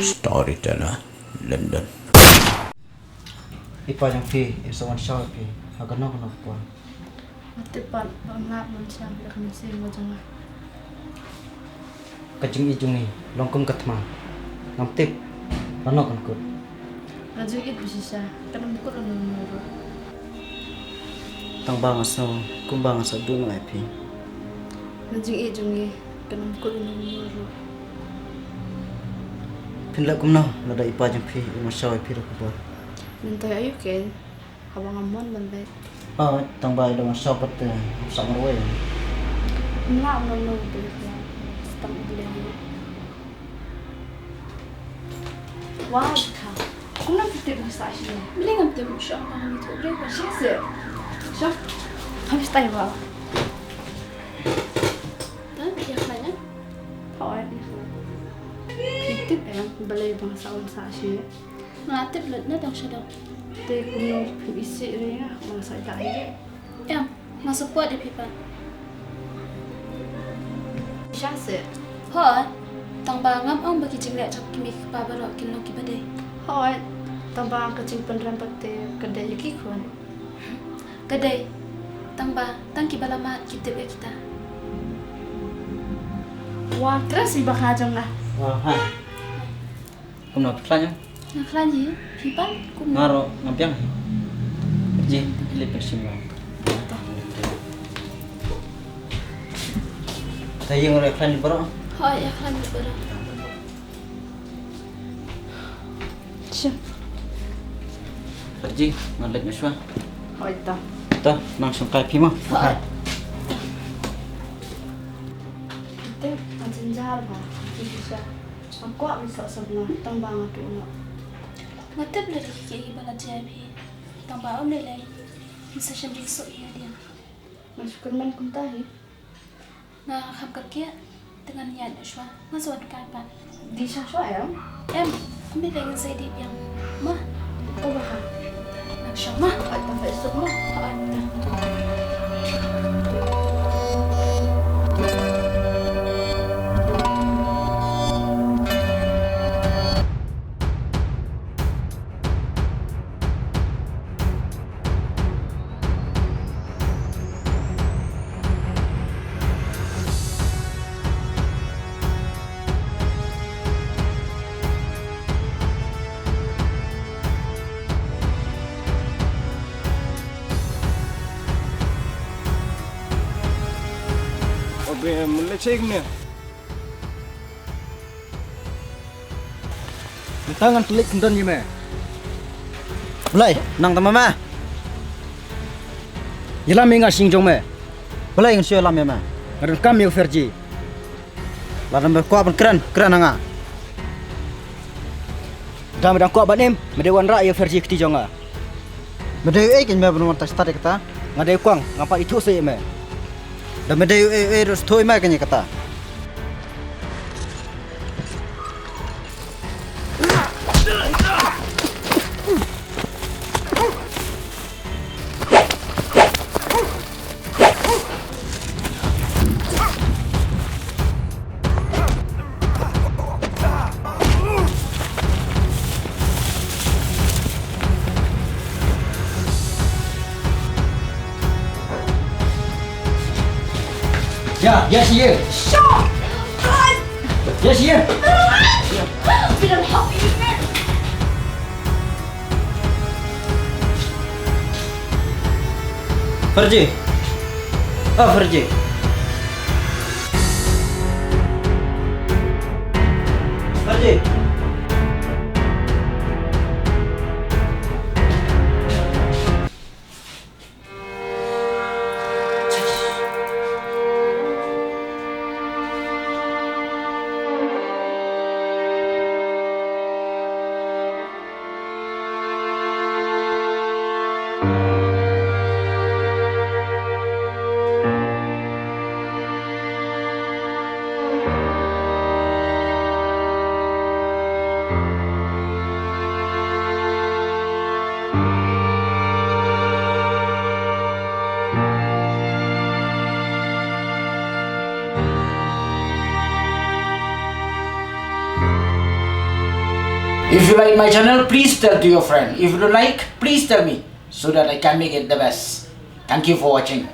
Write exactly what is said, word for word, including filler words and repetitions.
Storyteller, London. I pa jong phi, i sa wan shaw ïa phi ha kano kano ka por. Nga tip pat ba ngam lah ban shem ïa ka mynsiem ka jong nga. Ka jingïeit jong ngi long kum ka thma, ngam tip lano kan kut. Nga jingïeit ba shisha, kan ym kut lano lano ruh. Tang ba nga sngew kumba nga sa duh noh ïa phi. Ka jingïeit jong ngi kan ym kut lano lano ruh. Phin leh kumno lada i pa jong phi u wan shaw ïa phi da ka bor? Mynta ïa u ken. Haba ngam mon ban leit. Hooid, tang ba i dang shaw pat te, sa marwei. Mla mla no be ya. Stang u Blei. Wa ka. Kumno phi tip ngi sa shi ne? Blei ngam tip shuh ba ngi tu Blei ba shi se. Shuh. Hooid, stai ba. Dan ya khana. Hooid, ya khana. Phi tip em, balei ba nga sa wan sa shi ne? Nga tip lut na dang sha dang. Te kumno phim isih re nga, nga sa ïa ïa. Em, nga support ïa phi pat. Sha se. Hooid, tang ba ngam ong ba ki jingleh jong ki kmie ki kpa baroh kin long kiba dei. Hooid, tang ba ka jingpynrem pat te ka dei ïa ki khun. Ka dei, tang ba tang kiba la mad ki tip ïa kita. Wa, kren shi ba kha jong nga. Wa, ha. Kumno phi khlaiñ? Nga khlaiñ hi, phi pat kumno? Nga ruh ngam biang hi. Ji, phi leit pynshim nga. Te ïa nga ruh ïa khlaiñ baroh. Hooid, ïa khlaiñ baroh. Sure. Ji, nga leit mynshuwa. Hooid ta. Ta, nang shongkai phi mo. Hooid. Te, nga jynjar ba. Ji, sure. Nga kwah ban sah sah bnga tang ba nga tuh noh. Nga tip lada ki kiei kiba la jia ïa phi tang ba ym lei lei. Ngi sa shem jingsuk ïa dieng. Nga shu kynmaw kumta hi. Nga kham kyrkieh. Te ngan ïaid noh shuwa. Nga sa wan kai pat. Dih sha shuwa em? Em. Ym lei lei ngan sa dih biang. Ma. To ba ha. Nang shong ma. Ai tang ba suk ma. Ai tang. Obe, mun le check ne. Mynta ngan pynleit kyndon ïa me. Blei, nang tama me. Ïalam ïa nga sha ïing jong me. Blei ngan shu ïalam ïa me. Nga donkam ïa u Fergie. Lada me kwah ban kren, kren ha nga. Da me dang kwah ban im, me dei wanrah ïa u Fergie kti jong nga. Me dei uei kein me ban wan stad ïa kata? Nga dei u kong, ngam pat ithuh shuh ïa me. Da me dei uei uei ruh shu ithuh ïa me kein ïa kata. Ïa, ïa sha ïing. Shut up! Ïa sha ïing. We don't help you, man. Fergie. Oh, Fergie. Fergie. If you like my channel, please tell to your friend. If you don't like, please tell me so that I can make it the best. Thank you for watching.